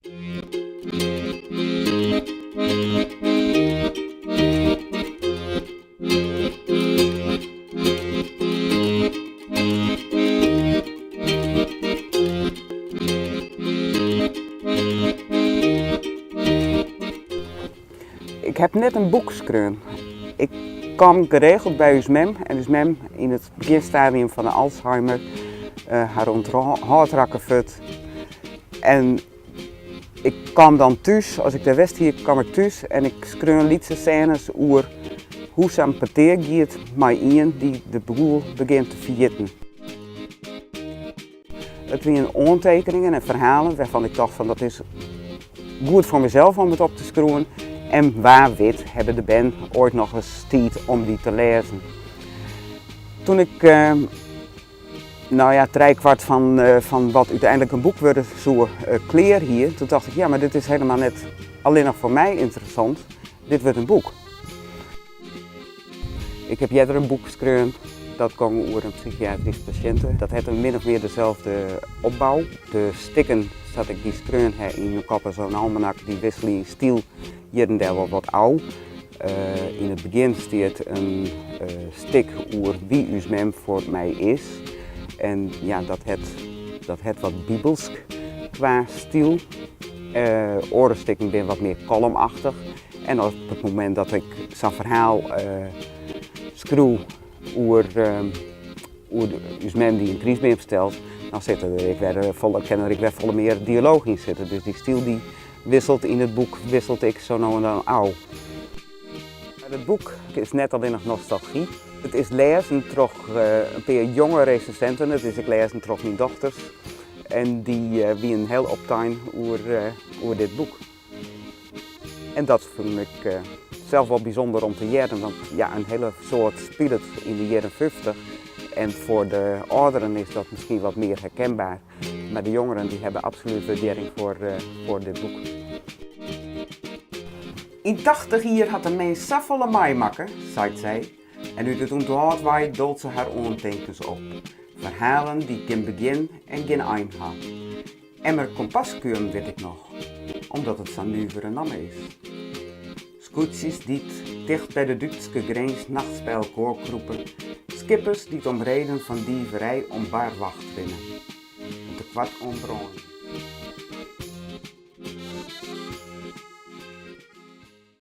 Ik ha net in boek skreaun. Ik kaam geregeld by ús mem en ús mem yn it begjinstadium fan de Alzheimer, har ûnthâld rakke fuort. En ik kaam dan thús, as ik dêr west hie, kaam ik thús en ik skreaun lytse sênes oer hoe sa'n petear giet mei ien dy't de boel begjint te ferjitten. It wienen oantekeningen en ferhalen wêrfan't ik tocht fan dat is goed foar mysels om it op te skriuwen en wa wit hawwe de bern oait noch ris tiid om dy te lêzen. Toen ik no ja, trijekwart fan, fan wat úteinlik in boek wurde soe klear hie, toen tocht ik ja, mar dit is helemaal net allinnich foar my ynteressant, dit wurdt in boek. Ik heb earder in boek skreaun, dat gong oer in psychiatrysk pasjinte. Dat hat in min of mear dezelfde opbou. De stikken sa't ik dy skreaun ha yn myn kop as in almenak, dy wikselje yn styl hjir en dêr wol wat ôf. Yn it begjin stiet in stik oer wie ús mem foar my is. En ja, dat hat, dat hat wat bibelsk kwa styl. Oare stikken binne wat mear kollumachtich. En op it momint dat ik sa'n ferhaal skriuw oer, oer ús mem dy't in krystbeam stelt, dan sit der ek wer folle, kin der ek wer folle mear dialooch yn sitte. Dus dy styl dy wisselt yn it boek wisselt ek sa no en dan ôf. It boek is net allinnich nostalgy. It is lêzen troch in pear jonge resinsinten, it is ek lêzen troch myn dochters en dy wienen hiel optein oer, oer dit boek. En dat fûn ik sels wol bysûnder om te hearren, want ja, in hiele soad spilet yn de jierren 50 en foar de âlderen is dat miskien wat mear herkenbaar, mar de jongeren dy hawwe absolút wurdearring foar, foar dit boek. Yn 80 jier hat in mins safolle meimakke, seit sy, en út it ûnthâld wei dolt se har oantinkens op. Ferhalen dy't gjin begjin en gjin ein ha. Emmer Compascuum wit ik noch, omdat it sa'n nuvere namme is. Skûtsjes dy't ticht by de Dútske grins nachts by elkoar krûpe, skippers dy't om reden fan dieverij om bar wacht rinne. In tekoart oan brân.